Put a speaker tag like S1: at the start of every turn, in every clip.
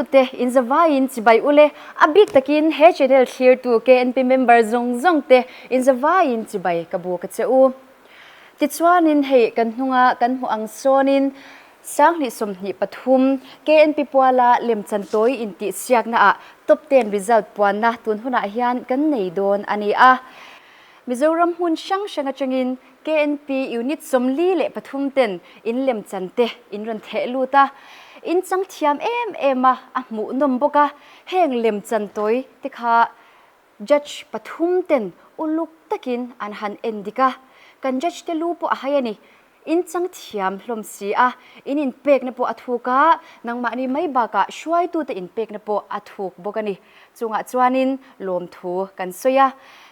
S1: Thlirtute in zavaiin chibai ule, a bik takin he channel thlirtu KNP member zawng zawng te in zavaiin chibai ka bu ka che u. Tichuanin hei kan hnunga kan hmuh ang sawnin 2023 KNP Puala lemchan tawi intihsiakna ah top ten result puanna tun hunah hian kan nei dawn a ni a. Mizoram hmun hrang hrang atangin KNP unit 43 ten in lemchan te in rawn theh lut a, in chang thiam em em a, a hmuhnawm bawk a, heng lemchan tawi te kha judge pathum ten uluk takin an han en dik a, kan judge te lu pawh a hai a ni. In chang thiam hlawm si a, in inpekna pawh a thuk a, nangmahni mai bakah hruaitute inpekna pawh a thuk bawk a ni. Chungah chuanin lawmthu kan sawi a,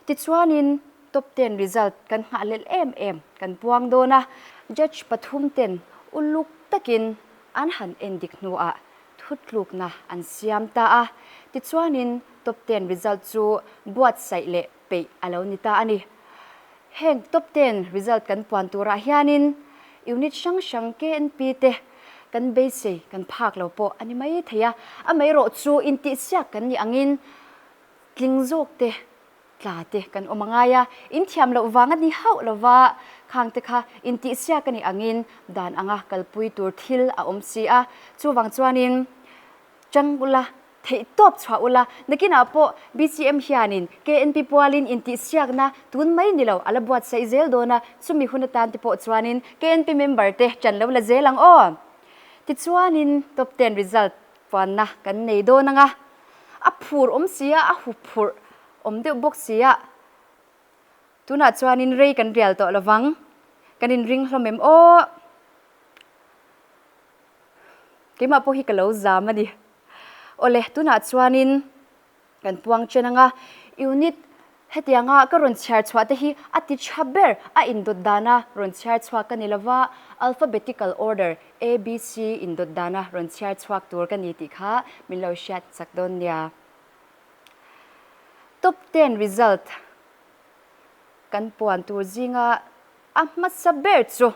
S1: tichuanin top ten result kan nghahhlelh em em kan puang dawn a, judge pathum ten uluk takin an han endik hnuah thutlukna an siam ta a, tichuanin top ten result chu buatsaih leh peih a lo ni ta a ni. Heng top ten result kan puan turah hianin unit hrang hrang KNP te kan beisei kan phak lo pawh a ni mai thei a, amaherawh chu intihsiak kan nih angin tling zawk te tla te kan awm a ngai a, inthiam loh vang a ni hauh lova khang te kha intihsiak a nih angin dan anga kalpui tur thil a awm si a, chuvang chuanin chang ula Theih tawp chhuah ula, nakinah pawh BCM hianin KNP pualin intihsiakna tun mai ni lo a la buatsaih zel dawn a, chumi hun atan te pawh chuanin KNP member te ṭan lo la zel ang aw. Tichuanin top ten result puanna kan nei dawn ang a, a phur awm si a, a huphurh awm deuh bawk si a, tunah chuanin rei kan rial tawh lovang, kan inring hlawm em aw. Keimah pawh hi ka lo zam a ni. Awle, tunah chuanin kan puang chen anga unit hetianga ka rawn chhiar chhuah te hi a ti tha ber a indawt dana rawn chhiar chhuak ka ni lova, alphabetical order ABC indawt dana rawn chhiar chhuak tur ka ni tih kha min lo hriat chak dawn nia. Top ten result kan puan tur zinga A hmasa ber chu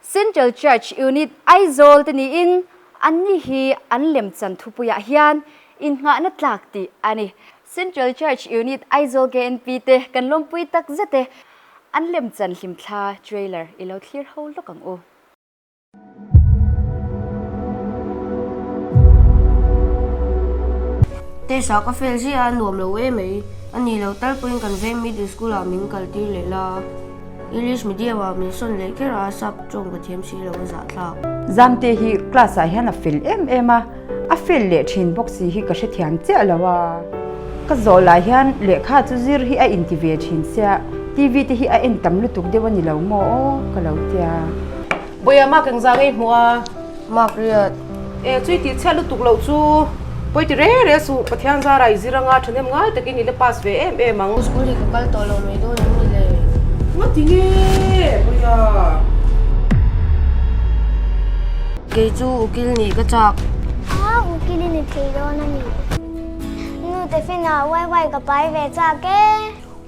S1: Central Church Unit Aizawl te niin anni hi an lemchan thupuiah hian innghahna tlak tih a ni. Central Church Unit Aizawl KNP te kan lawmpui tak zet e, an lemchan hlimthla trailer i lo thlir ho lawk ang u.
S2: Test ah ka fail ziah a nuam lo em mai. A ni lo tal pawhin kan veng middle school ah min kal tir leh la. English medium ah min sawn leh kher a, sap tawng ka thiam si lo a zahthlak.
S3: Zamte hi class ah hian a fel em em a, a fel leh thin bawk si hi ka hrethiam chiah lo a. Ka zawh lah hian lehkha chu zir hi a inti ve thin sia, TV te hi a en tam lutuk deuh a ni lo maw aw ka lo tia.
S4: Bawiha mark engzah ngei hmuh a?
S2: Mark riat.
S4: E, chui tih chhiat lutuk loh chu pawi ti reng reng suh, Pathian zara i zir anga thahnem ngai takin i la pass ve em em ang.
S2: School hi ka kal tawh lo mai dawn em ni le?
S4: Nga ti nge Bawiha?
S2: Kei chu ukil nih ka chak.
S5: A, ukil i ni thei dawn a ni. Nu Tefina, wai wai ka pai ve chak e.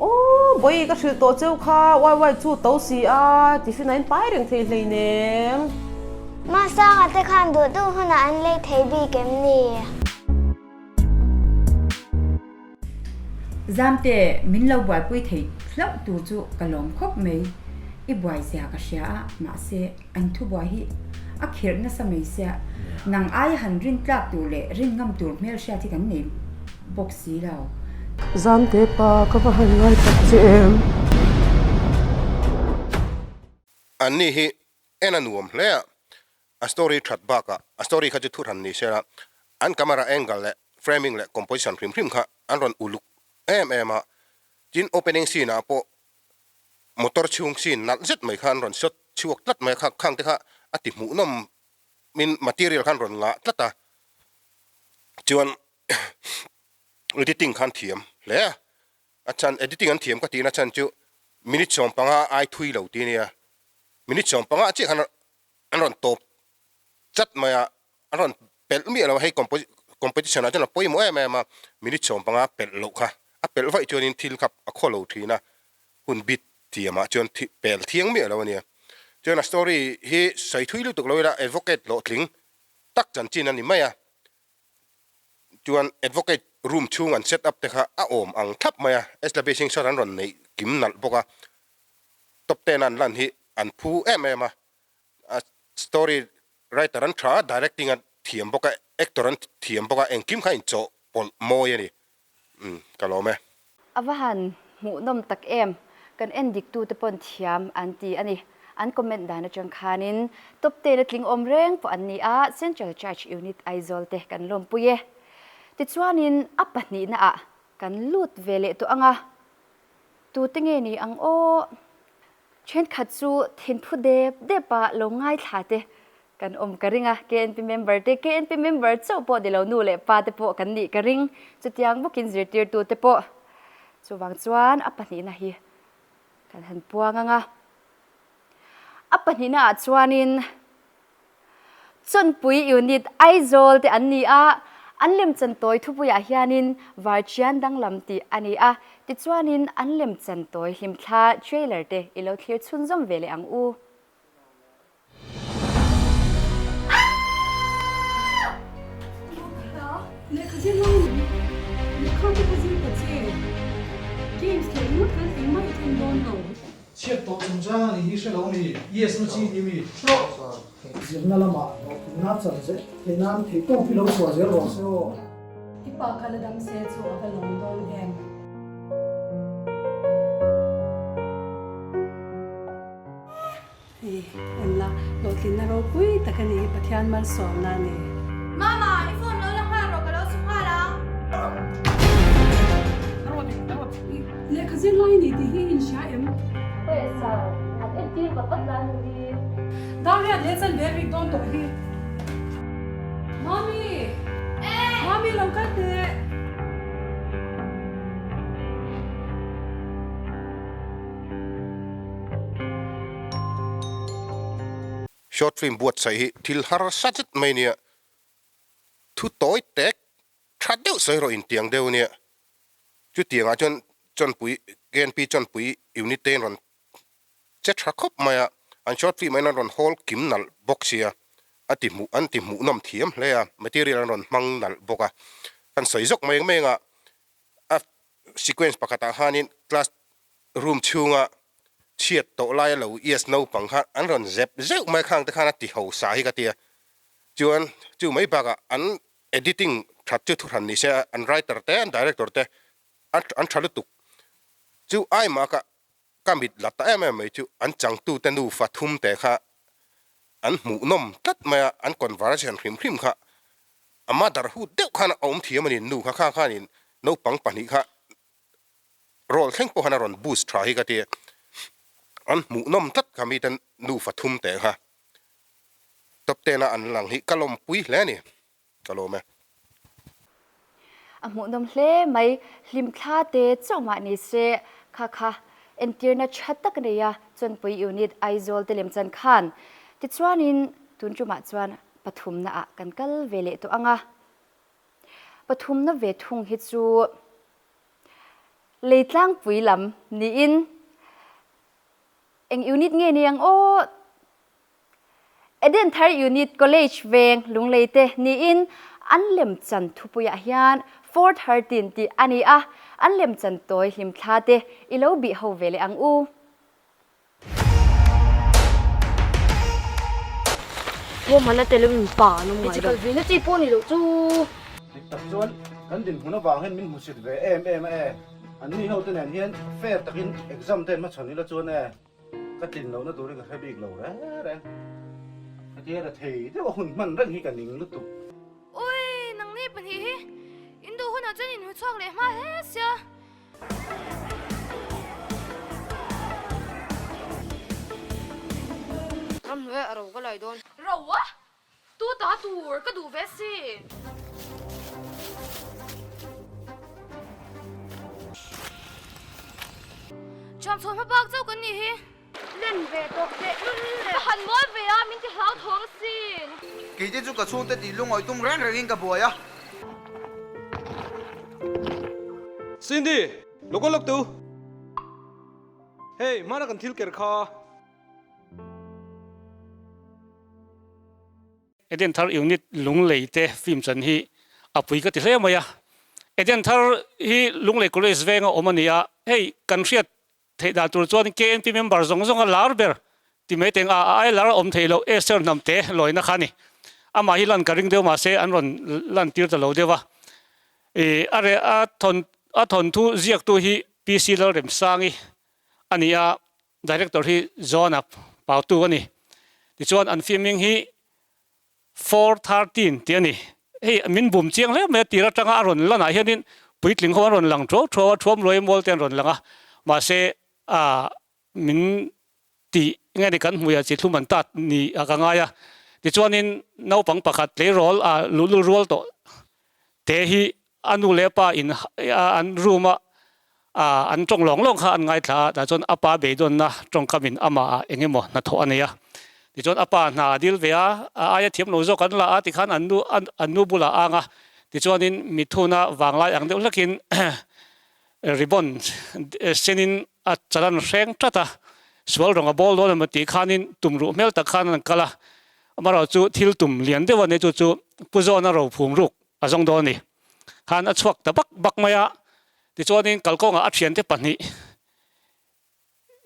S4: Aw, bawi ka hrilh tawh cheu kha, wai wai chu to si a, tiffin a in pai reng thei hleinem.
S5: Masanga te khan duh duh hunah an lei thei bik em ni?
S3: Zamte, min lo buaipui thei hlauh tur chu ka lawm khawp mai. I buai zia ka hria a, mahse an thubuai hi a khirh nasa mai sia, nang aia han rin tlak tur leh rin ngam tur hmelhriat hi kan nei bawk si lo.
S4: Zamte pa ka va han ngai tak che em?
S6: Anni hi en a nuam hle a, a story that bakah a story kha chu thu hran ni sela, an camera angle leh framing leh composition hrim hrim kha an rawn uluk em em a, tin opening scene ah pawh motor chhung scene nalh zet mai kha an rawn shot chhuak tlat mai a, kha khang te kha a ti hmuhnawm in material kha an rawn ngah tlat a, chuan editing khan thiam hle a, a chhan editing an thiam ka tihna chhan chu minute 15 ai thui lo tih a nia, minute 15 chiah khan an rawn tawp chat mai a, an rawn pelh miah lo a, hei competition ah chuan a pawimawh em em a, minute 15 pelh loh kha a pelh vaih chuanin thil kha a khaw lo thin a, hun bit thiamah chuan pel thiang miah lo a nia. Chuan a story hi sawi thui lutuk lo ila advocate hlawhtling tak chanchin a ni mai a. Chuan advocate room chhung an set up te kha a awm ang thlap mai a, establishing shot an rawn neih kim nalh bawk a, top ten a an lan hi an phu em em a, a story writer an tha a, directing a thiam bawk a, actor an thiam bawk a, engkim kha inchawh pawlh mawi a ni. Umm ka lawm e.
S1: A va han hmuhnawm tak em, kan en dik tute pawn thiam an ti a ni. An comment dan atang khanin top ten a tling awm reng pawh an ni a, Central Church Unit Aizawl te kan lawmpui e. Tichuanin a pahnihna ah kan lut ve leh tawh ang a, tute nge ni ang aw? Thenkhat chu thinphu dep dep a lo ngaithla te kan awm ka ring a, KNP member te, KNP member chauh pawh ni lo nu leh pa te pawh kan nih ka ring, chutiang bawkin zirtirtu te pawh. Chuvang chuan a pahnihna hi kan han puang ang a, a pahnihna ah chuanin Chawnpui Unit Aizawl te an ni a, an lemchan tawi thupuiah hianin Varchian danglam tih a ni a, tichuanin an lemchan tawi hlimthla trailer te i lo thlir chhunzawm ve leh ang u.
S7: Lehkha zir lai ni, lehkha te ka zir ta che. Games leh ringawt khan engmah i thlen dawn lo.
S8: Chhiat tawh chungchang a nih hi hre lo ni, yes na chi ni mi.
S9: Zirna lamah hlawhtlinna chan zet theih nan theihtawp hi lo chhuah zel rawh se aw.
S7: I pa kha la dam se chu a va lawm dawn em? Hei en la, hlawhtlinna ropui tak a ni, Pathian malsawmna a ni.
S10: Mama, i phone lo la nghal rawh, ka lo su nghal ang.
S7: Lehkha zir lai ni tih hi in hria em?
S1: Pawisa an entir vat vat lai ho hi.
S7: Dar riat leh chan ve rik dawn tawh hi. Mami! Mami lo kal teh!
S6: Short film buatsaih hi thil harsa zet mai nia, thu tawi tek tha deuh sawi rawh intiang deuh nia. Chutiangah chuan Chawnpui KNP Chawnpui unit te in rawn che tha khawp mai a, an short film ah hian an rawn hawl kim nalh bawk sia, a ti hmuh an ti hmuhnawm thiam hle a, material an rawn hmang nalh bawk a, kan sawi zawk mai ang mai ang a, a sequence pakhatah khanin class room chhunga chhiat tawh laia lo yes naupang kha an rawn zep zeuh mai khang te khan a ti ho sa hi ka tia chuan chu mai bakah an editing that chu thuhran ni se an writer te an director te an tha lutuk chu ai mah ka ka mit la ta em em mai chu an changtu te nufa thum te kha an hmuhnawm tlat mai a an conversation hrim hrim kha a motherhood deuh khan a awm thiam a ni nu kha kha khanin naupang pahnih kha Roll thleng pawh khan a rawn boost tha hi ka ti a, an hmuhnawm tlat kha mite nufa thum teh kha top ten a an lang hi ka lawmpui hle a ni, ka lawm e.
S1: A hmuhnawm hle mai, hlimthla te chauh mah ni se kha kha entirna tha tak nei a Chawnpui Unit Aizawl te lemchan khan tichuanin tun tumah chuan pathumna ah kan kal ve leh tawh ang a. Pathumna ve thung hi chu Leitlangpui lam niin eng unit nge ni ang aw? Edenthar Unit College veng Lunglei te niin an lemchan thupuiah hian 413 tih a ni a, an lemchan tawi hlimthla te i lo bih ho ve leh ang u.
S2: Ruahmanna tel in pa an awm ngai lo. Kal ve na chi pawh ni loh chu.
S8: Dik tak chuan kan dinhmun avang hian min hmusit ve em em a e. An ni ho te nen hian fair takin exam te an hmachhawn ila chuan e ka tlin lohna turin ka hre bik lo reng reng. Hetia rethei deuh a hun hman reng hi ka ning lutuk.
S10: Ui, nangni pahnih hi in duh hunah chuan in hmuchhuak leh hma hle sia.
S2: Ram hnuai a ro ka lai dawn.
S10: Ro a? Tu ta tur ka duh ve si. Thiam chhuah hma bak chauh kan nih hi.
S5: Len ve tawh teh lul le.
S10: Ka han mawl ve a, min ti hlauthawng asin.
S11: Keite chu ka chhungte tih lungawi tum reng rengin ka buai a.
S12: Cindy, lo kal lawk tu. Hei, hmana kan thil ker kha.
S13: Eden Thar Unit Lunglei te film chan hi A pui ka ti hle mai a. Eden thar hi Lunglei College venga awm a ni a, hei kan hriat theih dan tur chuan KNP member zawng zawng a lar ber ti mai teng a, a ai lar a awm theih loh Esther Hnamte lawina kha a ni. Amah hi lan ka ring deuh mahse an rawn lan tir ta lo deuh a. Ih a reh a thawn a thawnthu ziaktu hi PC Lalremsangi a ni a, Director hi John-a Pautu a ni. Tichuan an filming hi 4:13 tih a ni. Hei min bum chiang hle mai a, tir atanga a rawn lanah hianin puitling ho an rawn lang thuau thuau a, thuam luai mual te an rawn lang a, mahse ah min tih nge ni kan hmuiah chi thlum an tat ni a ka ngai a. Tichuanin naupang pakhat tleirawl ah luhlul rual tawh te hi a nu leh a pa in an room a an tawng lawng lawng kha an ngaithla a, tah chuan a pa beidawnna tawngkamin amah ah eng emaw hnathawh a nei a, tichuan a pa hna a dil ve a, a aia thiam lo zawk an la a tikhan an nu an nu bulah a ang a, tichuanin mithuna vanglai ang deuh hlakin ribbon senin a chalan hreng tlat a, sual rawng a bawl dawn emaw tih khanin tumruh hmel tak khan an kal a, amaherawhchu thil tum lian deuh a nei chu chu Pu Zawna rophum ruk a zawng dawn a ni. Khan a chhuak ta bak bak mai a, tichuanin kalkawngah a thiante pahnih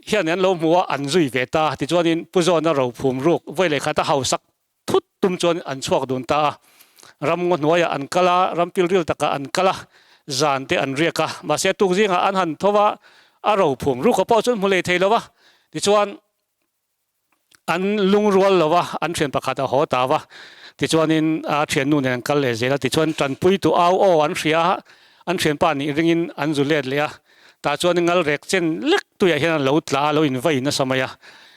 S13: hian an lo hmu a, an zui ve ta. Tichuanin Pu Zawna rophum ruk vawi leh khat a hausak thut tum chuan an chhuak dun ta a. Ram ngaw hnuaiah an kal a, ram pilril takah an kal a, zan te an riak a. Mahse tuk zingah an han tho a, a rophum ruk a pawh chuan hmu lei thei lo va. Tichuan An lungrual lo a, an thian pakhat a haw ta va, tichuanin a thiannu nen an kal leh zel a, tichuan tanpuitu au aw an hria a, an thianpa nih ringin an zu let leh a, tah chuan ngal rek chen lek tuiah hian an lo tla a, lo invai nasa mai a,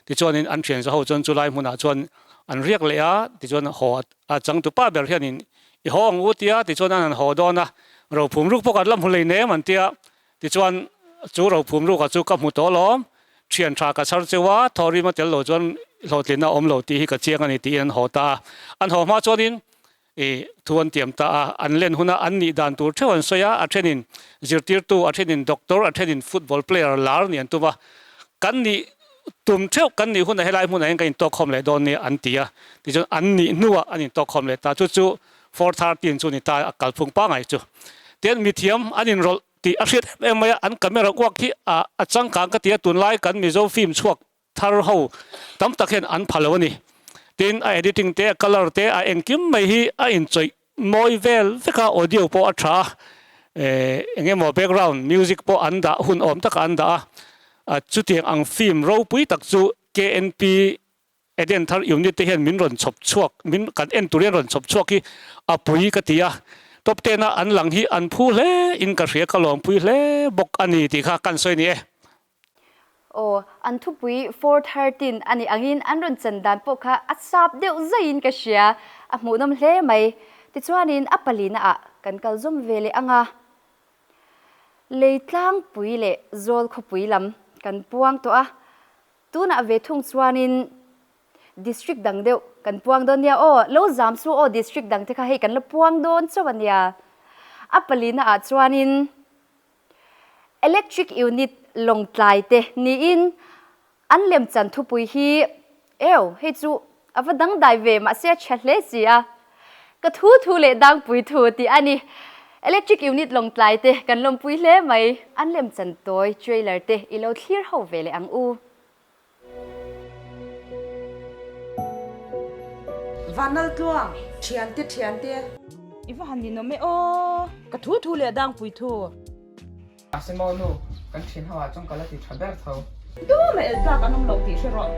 S13: tichuanin an thian zaho chuan chulai hmunah chuan an riak leh a, tichuan haw a changtupa ber hianin i haw ang u tia, tichuan an han haw dawn a, rophum ruk pawh kan la hmu lei nem an tia, Tichuan, chu rophum ruka chu ka hmu tawh alawm, thian tha ka chhar cheu a, thawrim a tel lo chuan hlawhtlinna a awm lo tih hi ka chiang a ni tiin an haw ta a. An haw hma chuanin i thu an tiam ta a, an len huna an nih dan tur theuh an sawi a, a thenin zirtirtu, a thenin doctor, a thenin football player lar nih an tum a, kan nih tum theuh kan nih hunah helai hmunah hian kan intawkkhawm leh dawn nia an ti a, tichuan an nih hnuah an intawkkhawm leh ta, chu chu 4:13 chu ni ta a kalphung pangai chu. Tian mithiam an inrawlh tih a hriat em em mai a, an camera uak hi a a changkang ka ti a, tunlai kan Mizo film chhuak thar ho tam tak hian an pha lo a ni. Tin, a editing te, a colour te, a engkim mai hi a inchawih mawi vel vek a, audio pawh a tha a, eh eng emaw background music pawh an dah hun awm takah an dah a, chutiang ang film ropui tak chu KNP Eden thar unit te hian min rawn chhawp chhuak, min kan en tur hian rawn chhawp chhuak hi a pui ka ti a, top ten a an lang hi an phu hle in ka hria ka lawmpui hle bawk a ni tih kha kan sawi ni e.
S1: Aw, an thupui 4:13 a nih angin an rawn chan dan pawh kha a sap deuh zaiin ka hria, a hmuhnawm hle mai. Tichuanin a palina ah kan kal zawm ve leh ang a, lei tlangpui leh zawl khawpui lam kan puang tawh a, Tunah ve thung chuanin District dang deuh kan puang dawn nia aw, lo zam chu aw District dang te kha hei kan la puang dawn chauh a nia. A palina ah chuanin Electric Unit Lawngtlai te niin an lemchan thupui hi eu hei chu a va dangdai ve mahse a tha hle si a. Ka thu thu leh dangpui thu tih a ni. Electric Unit Lawngtlai te kan lawmpui hle mai. An lemchan tawi trailer te i lo thlir ho ve leh ang u.
S4: Vanal tluang, thiante thiante.
S14: I va han ninawm e aw. Ka thu thu leh dangpui thu.
S15: Mahse maw nu, kan thian ho ah chuan ka la ti tha ber tho.
S14: Tumah el tlak an awm lo tih hre rawh.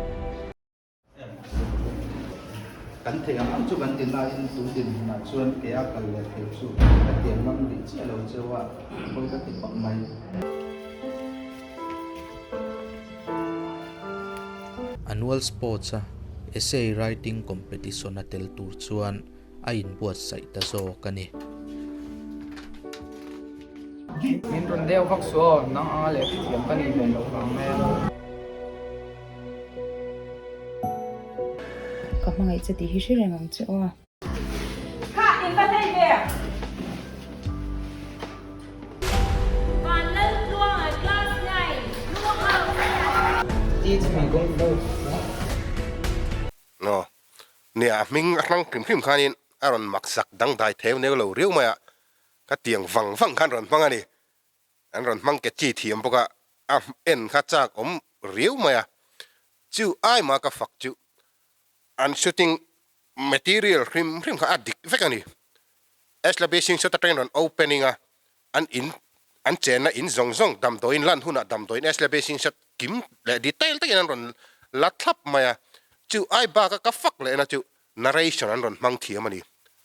S8: Kan theih ang ang chu kan ti nain tun dinhmunah chuan kea kal leh theih chu ka tiam ngam rih chiah lo cheu a, pawi ka ti khawp mai.
S16: Annual Sports-a Essay Writing Competition-a tel tur chuan a inbuatsaih ta zawk a ni.
S15: Min rawn deuh vak suh aw, nang anga lehkha thiam ka nih ve loh vang mai a.
S3: Ka hmangaih che tih hi hre reng ang che aw.
S14: Kha in va hlei ve.
S10: Vanlaltluanga class 9 Blue House.
S15: Teach me kung fu.
S6: Aw, nia a hming a hmang hrim hrim khanin a rawn maksak dangdai theu neu lo riau mai a. Kha tiang vang vang khan rawn hmang a ni. An rawn hmang ke chi thiam bawk a, a en kha chak awm riau mai a. Chu ai mah ka fak chu an shooting material hrim hrim kha a dik vek a ni. Eslaby Singh Shot atangin rawn opening a, an in an chenna in zawng zawng damdawiin lan hunah damdawiin Eslaby Singh Shot kim leh detail takin an rawn la thlap mai a. Chu ai baka ka fak lehna chu Narration an rawn hmang thiam a ni.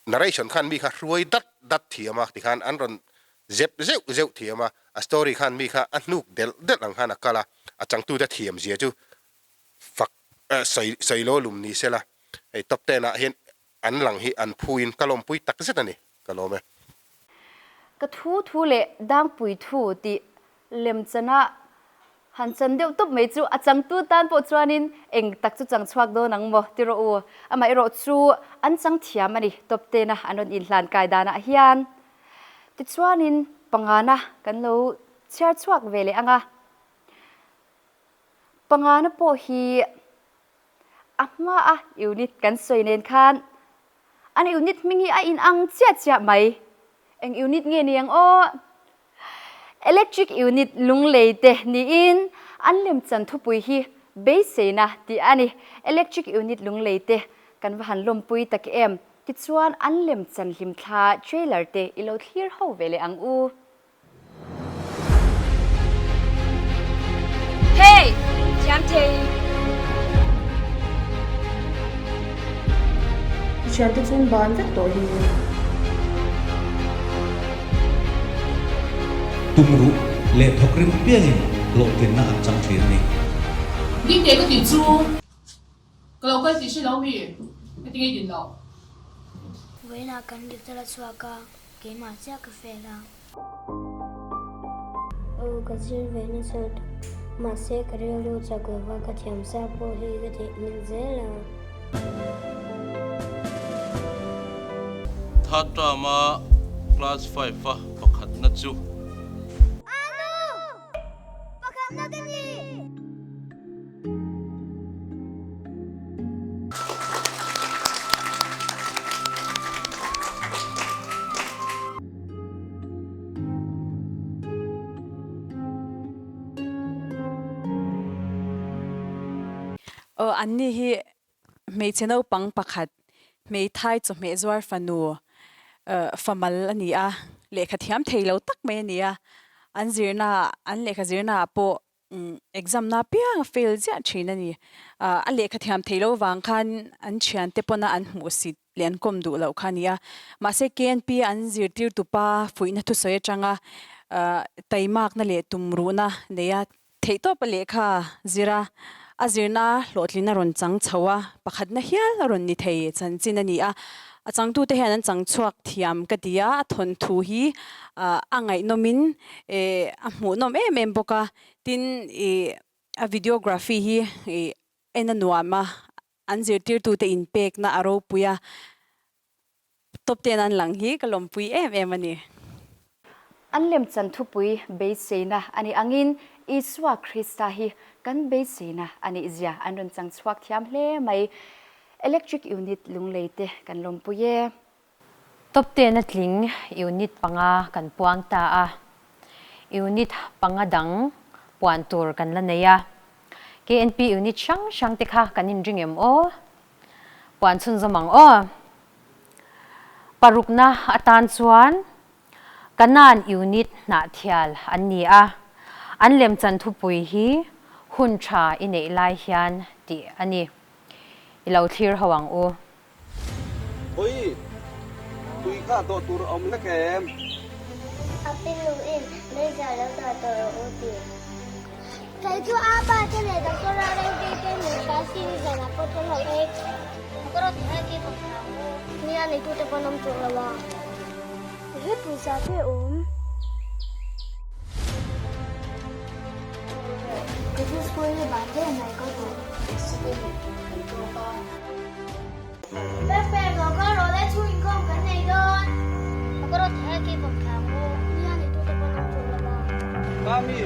S6: Narration khan mi kha hruai dat dat thiam a, tikhan an rawn zep zeuh zeuh thiam a, a story khan mi kha a hnuk delh delh ang khan a kal a, a changtute thiam zia chu fak sawi sawi lo lum ni sela, hei top ten ah hian an lang hi an phuin ka lawmpui tak zet a ni, ka lawm e.
S1: Ka thu thu leh dangpui thu tih Lemchana han chan deuh tawp mai chu a changtu tan pawh chuanin eng tak chu chang chhuak dawn ang maw ti rawh u. Amaherawh chu an chang thiam a ni tawp tena an rawn inhlan kai danah hian. Tichuanin pangana kan lo chhiar chhuak ve leh ang a. Pangana pawh hi a hmaa unit kan sawi nen khan an unit hming hi a inang chiah chiah mai. Eng unit nge ni ang aw? Electric unit lunglei te niin an lemchan thupui hi beiseina tih a ni. Electric unit lunglei te kan va han lawmpui tak em? Tichuan an lemchan hlimthla trailer te i lo thlir ho ve leh ang u.
S17: Hey! Thiam thei!
S14: I thiante chu an ban vek tawh hi.
S16: Tumruh leh thawk rim piangin hlawhtlinna an chang thin a ni.
S18: Dingte ka tih chu ka lo kal tih hre lo mi? Heti ngei din loh.
S5: Vawiinah kan result a chhuak a, keimah chiah ka fail a. Aw ka zir ve nasa lutuk, mahse ka rilru chak lova ka thiam sa pawh hi ka theihnghilh zel a.
S19: Third term a class 5 a pakhatna chu.
S5: Anu! Pakhatna ka ni!
S14: Aw, anni hi hmeichhe naupang pakhat, hmeithai chawhmeh zuar fanu famal a ni a, lehkha thiam thei lo tak mai a ni a, an zirna, an lehkha zirnaah pawh Exam na piang a fail ziah thin a ni. A lehkha thiam theih loh vang khan an thiante pawna an hmuhsit leh an kawm duh loh kha a ni a. Mahse KNP an zirtirtupa fuihna thusawi atanga taimakna leh tumruhna nei a theihtawpa lehkha zir a, a zirna hlawhtlin a rawn chang chho a, pakhatna hial a rawn ni thei chanchin a ni a. A changtute hian an chang chhuak thiam ka ti a, a thawnthu hi a ngaihnawmin a hmuhnawm em em bawk a, tin ih a videography hi ih en a nuam a, an zirtirtute inpekna a ropui a, top ten an lang hi ka lawmpui em em a ni.
S1: An lemchan thupui beiseina a nih angin Isua Krista hi kan beiseina a nih zia an rawn chang chhuak thiam hle mai. Electric unit lunglei te kan lawmpui e.
S20: Top ten a tling unit panga kan puang ta a, unit panga dang puan tur kan la nei a. KNP unit hrang hrang te kha kan inring em aw? Puan chhunzawm ang aw. Parukna atan chuan Kanan unit hnahthial an ni a, an lemchan thupui hi hun tha i neih lai hian tih a ni. I lo thlir ho ang u.
S12: Oi, tui kha dawh tur a awm hlek em?
S5: A pinu in meizial lo dah tawh rawh u ti. Kei chu a pa te leh Doctor a reng te min hria si ni zanah pawh chuan ho e. Ka rawt thei a ki bawk ang u. Nia neitu te pawh an awm chuang lo a. He pawisa te awm. Kei chu school hi ban daih mai ka duh.
S18: Accident kan tawk a.
S5: Pepe, lo kal rawh le, chhung inkhawm kan nei dawn. Ka rawt thei a ki bawk thla ang u. Nia neitu te pawh an awm chuang lo a.
S12: Mami,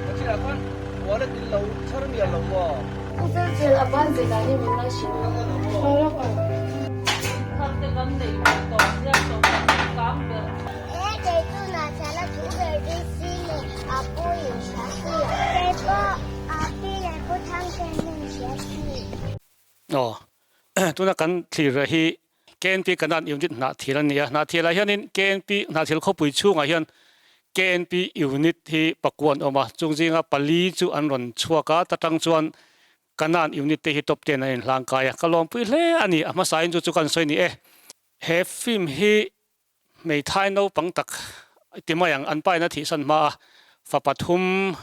S12: ka chinah khan wallet in lo chhar mial lo maw?
S10: U Felfel, a ban ve dan hi min la hrilh a.
S18: Thar te kan nei ve tawh, ziak tawh kan kang ber.
S13: Aw, tuna kan thlir hi KNP Kanan Unit Hnahthial a ni a, Hnahthialah hianin KNP Hnahthial khawpui chhungah hian KNP Unit hi pakua an awm a, chung zinga pali chu an rawn chhuak a, ta tang chuan Kanan Unit te hi top ten an inhlangkai a, ka lawmpui hle a ni, a hmasain chu chu kan sawi ni e. He film hi hmeithai naupang tak ti mai ang, an pain a thihsan hma a, fa pathum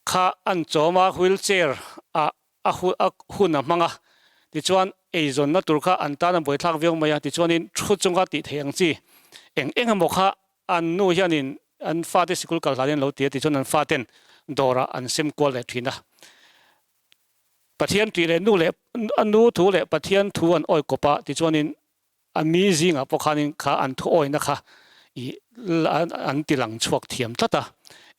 S13: kha an chawm a, wheelchair ah a hun a hmang a, tichuan eizawnna tur kha an tan a buaithlak viau mai a, tichuanin thu chunga tih theih ang chi eng eng emaw kha an nu hianin an fate sikul kal hlanin an lo ti a, tichuan an faten dawrah an sem kual leh thin a. Pathian tih leh nu leh a nu thu leh Pathian thu an awi kawp a, tichuanin A mi zingah pawh khanin kha an thuawina kha i an ti lang chhuak thiam tlat a.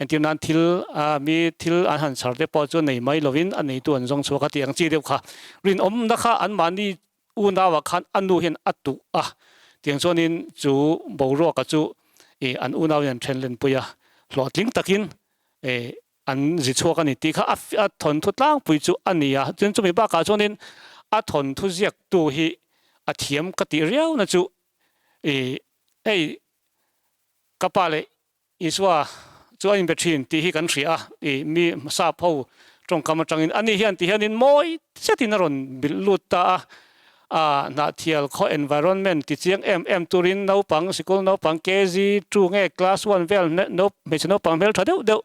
S13: Entir nan thil a mi thil an han chhar te pawh chu nei mai lovin a neitu an zawng chhuak a tih ang chi deuh kha. Rinawmna kha anmahni unauah khan a nu hian a tuh a. Tiang chuanin chu boruaka chu i an unauin an then lenpui a. Hlawhtling takin i An zi chhuak a ni tih kha a thawnthu tlangpui chu a ni a, chuan chumi bakah chuanin a thawnthu ziaktu hi a thiam ka tih riau na chu i hei ka pa leh Isua chu a inbe thin tih hi kan hria a, i mi sap ho tawngkam atangin ani hian ti hianin mawi zetin a rawn bilh lut ta a. A Hnahthial khaw environment ti chiang em em turin naupang sikul naupang KG two nge class one vel hmeichhe naupang hmeltha deuh deuh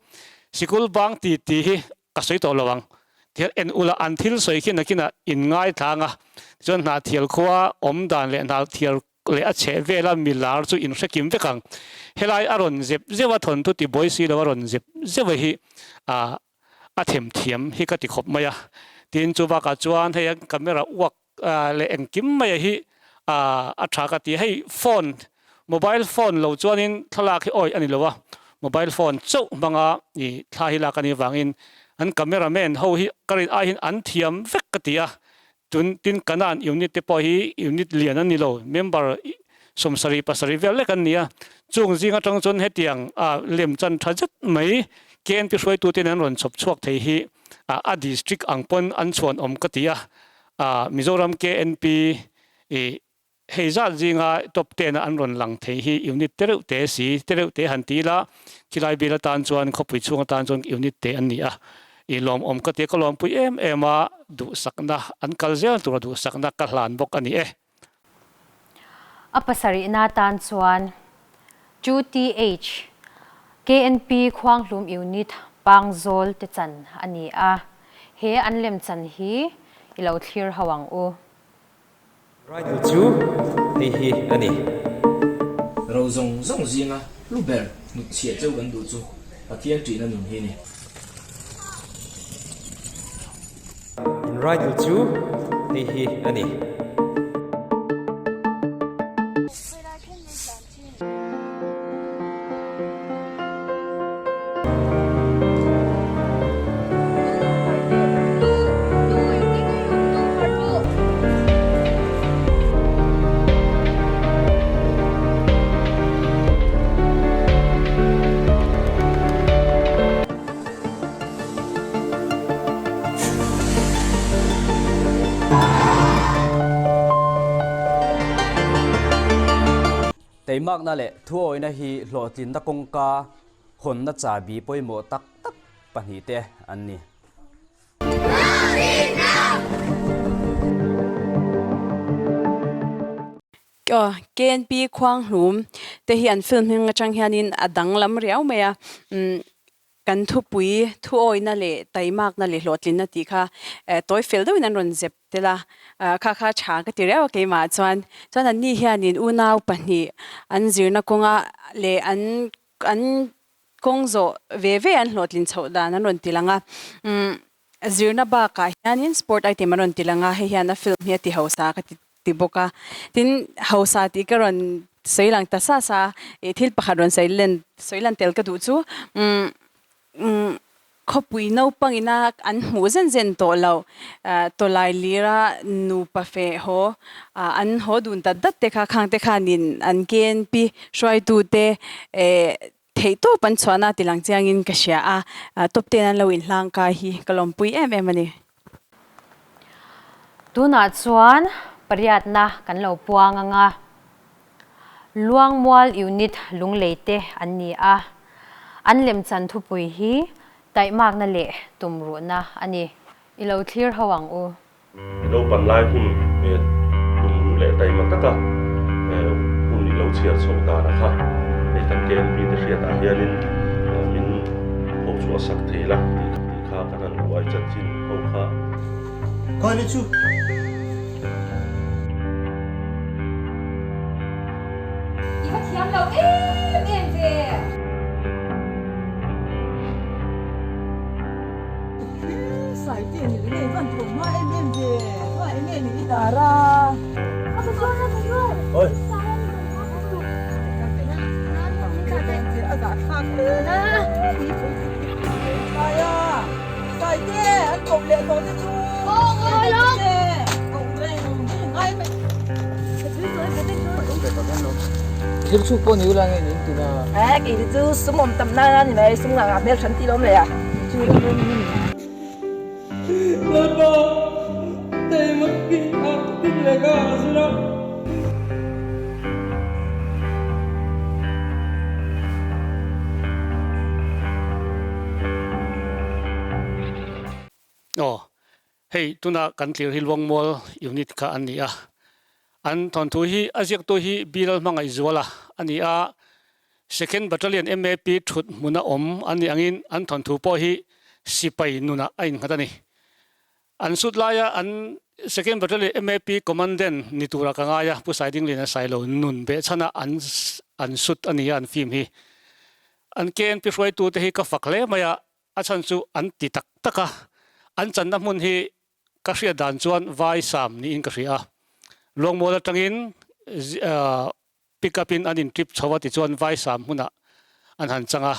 S13: sikul bang ti ti hi ka sawi tawh lo ang. Tihian en ula an thil sawi khi nakinah in ngaithlang a, tichuan Hnahthial khua awm dan leh Hnahthial leh a chheh vela milar chu in hre kim vek ang. Helai a rawn zep zeuh a thawnthu ti buai si lo a rawn zep zeuh a hi a a them thiam hi ka ti khawp mai a, tin chu bakah chuan hei a camera uak leh engkim mai a hi a tha ka ti, hei phone mobile phone lo chuanin thlalak hi awih a ni lo a, mobile phone chauh hmanga i thla hi lak a nih vangin an camera man ho hi ka rin aiin an thiam vek ka ti a, Tun tin Kanan unit te pawh hi unit lian an ni lo, member 70 pasarih vel lek an ni a, chung zing atang chuan hetiang a lem chan tha zet mai KNP hruaitute nen an rawn chhawp chhuak thei hi a district ang pawn an chhuan awm ka ti a, Mizoram KNP i Hei zat zinga top ten a an rawn lang thei hi unit te reuh te si te reuh te han ti ila, khilai bil atan chuan khawpui chhung atan chuan unit te an ni a, i lawmawm ka ti a, ka lawmpui em em a, duhsakna an kal zel tura duhsakna ka hlan bawk a ni e.
S20: A pasarihna atan chuan 2TH, KNP Khuanghlum Unit Pangzawl te chan a ni a, he an lemchan hi i lo thlir ho ang u.
S21: Rider chu hei hi a ni.
S22: Ro zawng zawng zinga hlu ber hnutchhiah chauh kan duh chu Pathian ṭihna nun hi a ni.
S21: In rider chu hei hi a ni.
S23: Teimakna leh thuawina hi hlawhtlinna kawngka hawnna chahbi pawimawh tak tak pahnihte an ni.
S14: KNP Khuanghlum te hi an film hming atang hianin a danglam riau mai a. Kan thupui thuawina leh taimakna leh hlawhtlinna tih kha tawi fel deuhin an rawn zep tel a, kha kha tha ka ti reuh a keimah chuan. Chuan anni hianin unau pahnih an zirna kawnga leh an an kawng zawh ve ve an hlawhtlin chhoh dan an rawn ti lang a. Zirna bakah hianin sport item an rawn ti lang a, hei hian a film hi a ti hausa ka ti ti bawk a. Tin, hausa tih ka rawn sawi lang ta sa sa a, ih thil pakhat rawn sawi len sawi lan tel ka duh chu umm umm khawpui naupang ina an hmuh zen zen tawh lo tawlai lira nupa feh haw an haw dun dat dat te kha khang te khanin an KNP hruaitute eh Theih tawp an chhuahna ti lang chiangin ka hria a, top ten an lo inhlang kai hi ka lawmpui em em a ni.
S20: Tunah chuan pariatna kan lo puang ang a, Luangmual Unit Lunglei te an ni a, an lemchan thupui hi taihmakna leh tumruhna a ni. I lo thlir ho ang u.
S19: I naupan lai hun tumruh leh taima taka hun i lo chhiar chhoh dana kha hei kan KNP te hriatah hianin min phochhuah sak thei la tih kha kan han buai chanchin ho kha.
S8: Khawi chu.
S17: I va thiam lo em em ve.
S2: Saite ni ringe van tho hma em em ve hma eng nge ni i dar a.
S5: A ka zuar a ka zuar.
S19: Oi.
S2: A zah thlak hle. Saia Saite an koh leh tawh te chu. Koh reng ngai mai.
S15: Thil chhuk pawh ni ula nge niin tuna.
S2: Eh kei te chu sum awm tam nan a ni mai sum ngah ngah hmel than ti lawm le a.
S7: Lalpa taima hi a tin leh ka a zir a.
S13: Aw, hei tuna kan tlir hi Luangmual unit kha an ni a. An thawnthu hi a ziaktu hi Bilal Hmangaihzuala a ni a, Second Battalion MAP thut hmuna awm an nih angin an thawnthu pawh hi sipai nunah a innghat a ni. An sut laia an Second Battalion MAP Commandant ni tura ka ngai a, Pu Saidingliana Sailo nun behchhana an an sut a ni a an film hi. An KNP hruaitute hi ka fak hle mai a, A chhan chu an ti tak tak a, an channa hmun hi ka hriat dan chuan vai sam niin ka hria a. Luangmual atangin pick up in an in trip chho a tichuan vai sam hmunah an han chang a.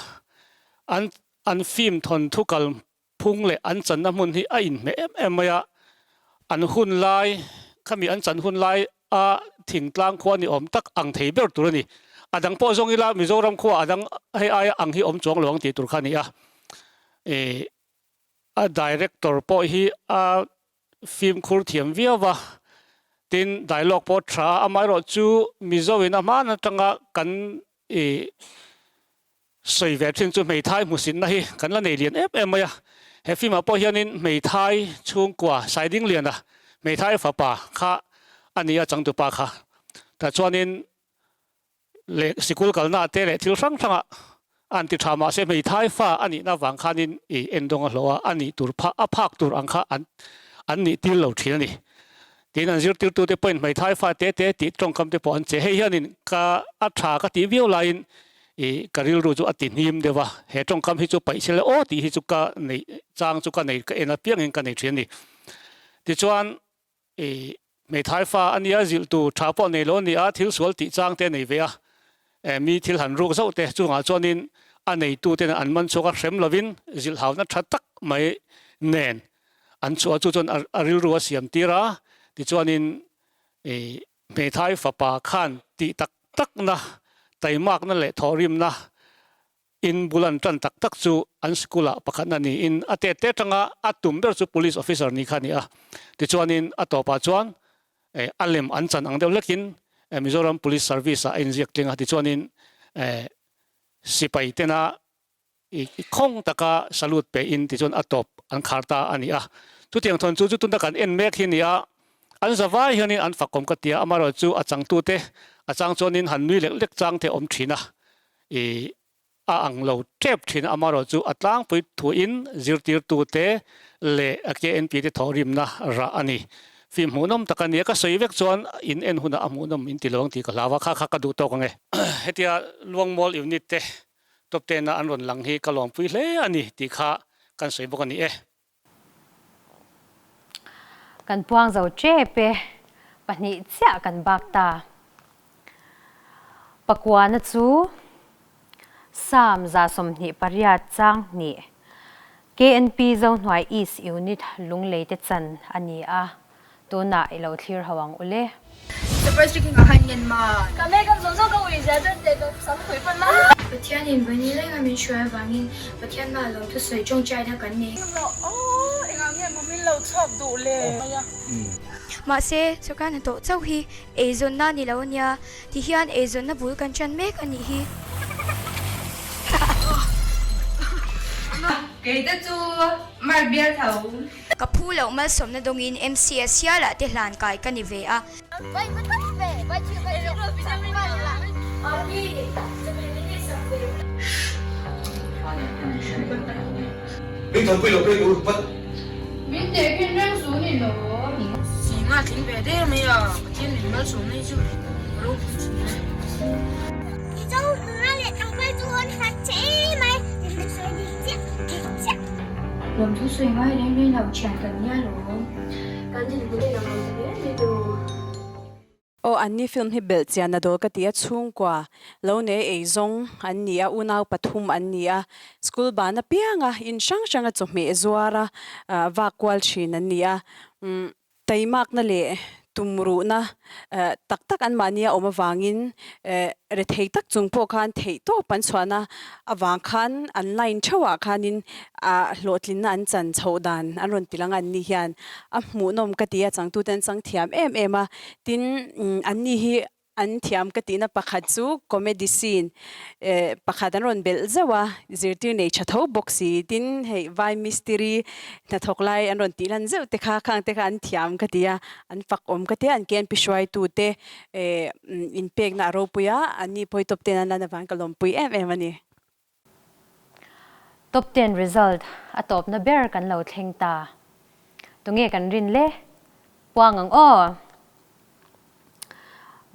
S13: An an film thawnthu kal phung leh an channa hmun hi a inhmeh em em mai a. An hun lai, khami an chan hun lai a thingtlang khua ni awm tak ang thei ber tur a ni. A dang pawh zawng ila Mizoram khua a dang hei aia ang hi awm chuang lo ang tih tur kha a ni a. Ih a director pawh hi a fimkhur thiam viau va, tin dialogue pawh tha a, amaherawh chu Mizo in a hman atanga kan ih Sawi ve thin chu hmeithai hmusinna hi kan la nei lian em em mai a, he film ah pawh hianin hmeithai chhungkua Saidingliana hmeithai fapa kha a ni a changtupa kha tah chuanin leh sikul kalna ah te leh thil hrang hrang ah a an ti tha mahse hmeithai fa a nihna vang khanin ih endawng a hlawh a, a nih tur pha a phak tur ang kha an an nih tir lo thin a ni. Tin an zirtirtute pawhin hmeithai fa te te tih tawngkam te pawh an che. Hei hianin ka a tha ka tih viau laiin ih ka rilru chu a ti hnim deuh a, he tawngkam hi chu paih sela aw tih hi chu ka neih chang chu ka nei ka en apiangin ka nei thin a ni. Tichuan ih hmeithai fa a nia zilhtu tha pawh nei lo a ni a, thil sual tih chang te a nei ve a, eh mi thil han ruk zauh te chungah chuanin a neituten an man chhuak a hrem lovin zilhhauna tha tak mai nen An chhuah chu chuan a rilru a siam tir a, tichuanin ih hmeithai fapa khan tih tak takna, taimakna leh thawhrimna in bul an tan tak tak chu an school ah pakhatna niin a tet te atanga a tum ber chu police officer ni kha a ni a. Tichuanin a tawpah chuan eh a lem an chan ang deuh hlekin Mizoram Police Service ah a inziak tling a, tichuanin eh sipai tena I khawng taka salute pe in tichuan a tawp an khar ta a ni a. Chutiang thawn chu chu tuna kan en mek hi a ni a, an zavai hianin an fakawm ka ti a, amaherawh chu a changtute a chang chuanin han nui lek lek chang te awm thin a, i a ang lo tep thin a, amaherawh chu a tlangpui thuin zirtirtute leh a KNP te thawhrimna rah a ni. Fim hmuhnawm tak a ni a, ka sawi vek chuan in en hunah a hmuhnawm in ti lo ang tih ka hlau a, kha kha ka duh tawk ang e. Hetia Luangmual unit te Top ten a an rawn lang hi ka lawmpui hle a ni tih kha kan sawi bawk a ni e.
S20: Kan puang zo tep e, pahnih chiah kan bak ta. Pakuana chu Psalm 28 chang hnih KNP Zohnuai East Unit Lunglei te chan a ni a. Tunah i lo thlir ho ang u le.
S10: Surprise drinking ah khan ngen ma. Ka makeup zawng zawng ka ui zia chuan teh ka sam khuih pawn ma. Pathian in vawini lenga min hruai avangin Pathian hma lo thusawi tawngtai na kan nei.
S2: Aw engah nge maw min lo chhuak duh le.
S10: Mahse, sawrkar hnathawh chauh hi eizawnna a ni lo a nia, ti hian eizawnna bul kan ṭan mek a nih hi.
S4: Kei te chu mar bial tho.
S10: Ka phu loh malsawmna dawngin MCS hialah te hlan kai ka ni ve a.
S9: Min thawhpui lo phei tur vat.
S10: Min teh khin reng su ni lo.
S11: Singa tling ve der mai a, Pathian min malsawmna hi chu a ropui thin e.
S5: Mizo nula leh tlangval chu an hlat che mai, min sawi dik chiah dik chiah.
S10: Lawmthu sawi ngai reng reng lo thian kan nia lawm. Kan dinhmun in ang lo ta hle mai tu.
S14: Aw anni film hi belh chian a dawl ka ti a, chhungkua lo nei ei zawng an ni a, unau pathum an ni a, school ban apianga in hrang hranga chawhmeh zuara vak kual thin an ni a, umm taimakna leh tumruhna tak tak anmahni a awm avangin rethei tak chung pawh khan theihtawp an chhuahna avang khan an line theuhah khanin ah hlawhtlinna an chan chhoh dan an rawn ti lang a, anni hian a hmuhnawm ka ti a, changtute an chang thiam em em a, tin anni hi an thiam ka tihna pakhat chu comedy scene eh pakhat an rawn belh zeuh a, zirtir nei tha tho bawk si, tin hei vai mistiri hnathawk lai an rawn tih lan zeuh te kha khang te kha an thiam ka ti a, an fak awm ka ti a, an KNP hruaitute eh inpekna a ropui a, anni pawh hi top ten an lan avang ka lawmpui em em a ni.
S20: Top ten result a tawpna ber kan lo thleng ta. Tunge kan rin le? Puang ang aw!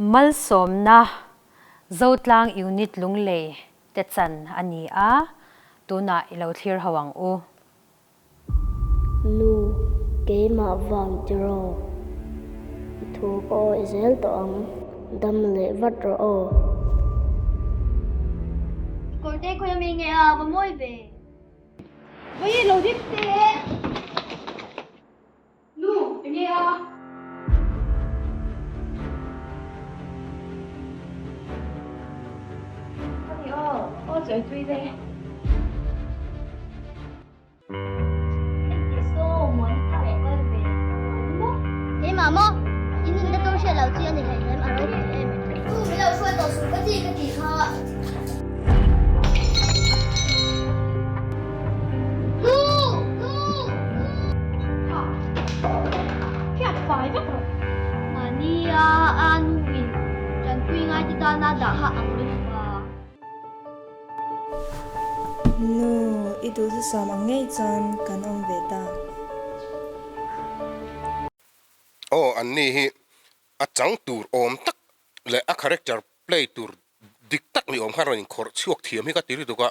S20: Malsawmna Zotlang Unit Lunglei te chan a ni a, tunah i lo thlir ho ang u.
S5: Nu, keimah vang tiraw? I thu ka awih zel tawh ang, dam leh vat rawh aw.
S24: Kawrte khawi ami nge a, va mawi ve.
S17: Vawi lo ding teh. Nu, enge a? Ka ni aw, aw chawi tui ve.
S5: Engtih saw muan kha leh kal ve muan maw? Keimah maw? I nunna tur hriat loh chi a ni hleihnem a ropui em. Tu min lo hruai tawh suh ka ti ka tih kha. Nu! Nu!
S17: Kha. Hriat fai vek rawh.
S24: Mahnia a nu in tanpui ngai te tana dah kha ang lutuk a.
S25: Nu, i duhthusam ang ngei chuan kan awm ve ta.
S6: Aw, anni hi a chang tur awm tak leh a character play tur dik tak ni awm khan rawn inkhawrh chhuak thiam hi ka ti lutuk a,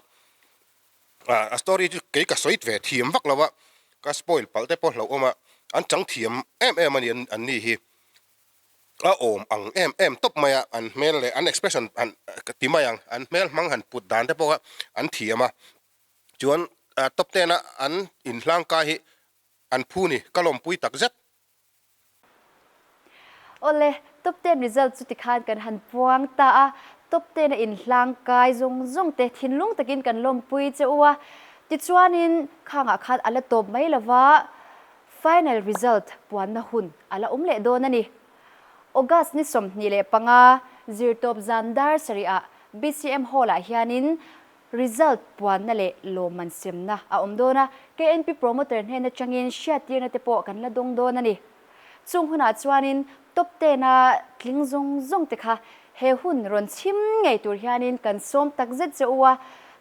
S6: a story chu kei ka sawi ve thiam vak lo a, ka spoil palh te pawh hlauhawm a, an chang thiam em em a ni anni hi. A awm ang em em tawp mai a, an hmel leh an expression han ka ti mai ang, an hmel hmang han put dan te pawh kha an thiam a, chuan top ten a an inhlangkai hi an phu ni, ka lawmpui tak zet.
S1: Awle, top ten result chu tikhan kan han puang ta a, top ten a inhlangkai zawng zawng te thinlung takin kan lawmpui che u a, tichuanin khangah khan a la tawp mai lova, Final result puanna hun a la awm leh dawn a ni. August ni 25 zirtawp zan dar sarihah BCM Hall-ah hianin result puanna leh lawmman semna a awm dawn a, KNP promoter hnen atangin hriattirna te pawh kan la dawng dawn a ni. Chung hunah chuanin top ten-a tling zawng zawng te kha he hun rawn chhim ngei tur hianin kan sawm takzet che u a,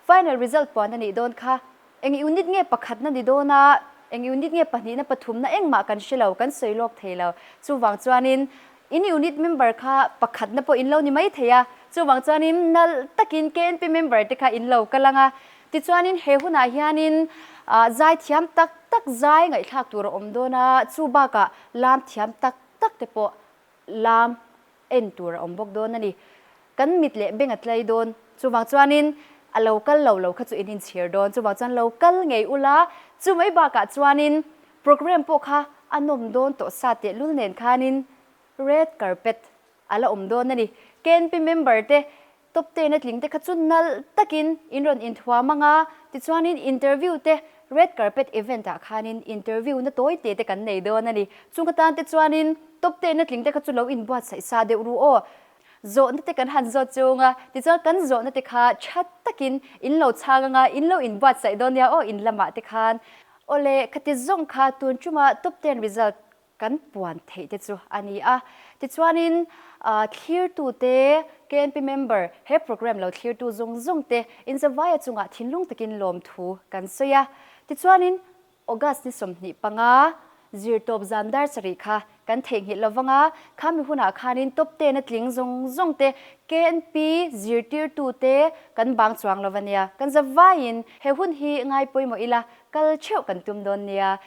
S1: final result puan a nih dawn kha. Eng unit nge pakhatna ni dawn a, eng unit nge pahnihna pathumna engmah kan hre lo, kan sawi lawk thei lo. Chuvang chuanin in unit member kha pakhatna pawh in lo ni mai thei a, chuvang chuanin nalh takin KNP member te kha in lo kal ang a. Tichuanin he hunah hianin zai thiam tak tak zai ngaihthlak tur a awm dawn a, chu bakah lam thiam tak tak te pawh lam en tur a awm bawk dawn a ni. Kan mit leh beng a tlai dawn. Chuvang chuanin a lo kal lo lo kha chu in inchhir dawn. Chuvang chuan lo kal ngei ula, chu mai bakah chuanin programme pawh kha a nawm dawn tawh sa tehlul nen khanin red carpet a la awm dawn a ni. KNP member te top ten a tling te kha chu nalh takin in rawn inthuam ang a, tichuanin interview te red carpet event ah khanin interview na tawi te te kan nei dawn a ni. Chung atan te chuanin. Top ten a tling te kha chu lo inbuatsaih sa deuh ru aw. Zawhna te kan han zawt chung a, tichuan kan zawhna te kha tha takin in lo chhang anga in lo inbuatsaih dawn nia aw in lamah te khan. Awle, khati zawng kha tun ṭuma top ten result kan puan theih te chu a ni a. Tichuanin thlirtute, KNP member, he program lo thlirtu zawng zawng te inzavaia chungah thinlung takin lawmthu kan sawi a. Tichuanin August ni 25, zirtawp zan dar sarih kha kan theihnghilh lo vang a, khami hunah khanin top ten a tling zawng zawng te, KNP zirtirtute kan bang chuang lo va nia. Kan zavaiin he hun hi ngai pawimawh ila, kal theuh kan tum dawn nia.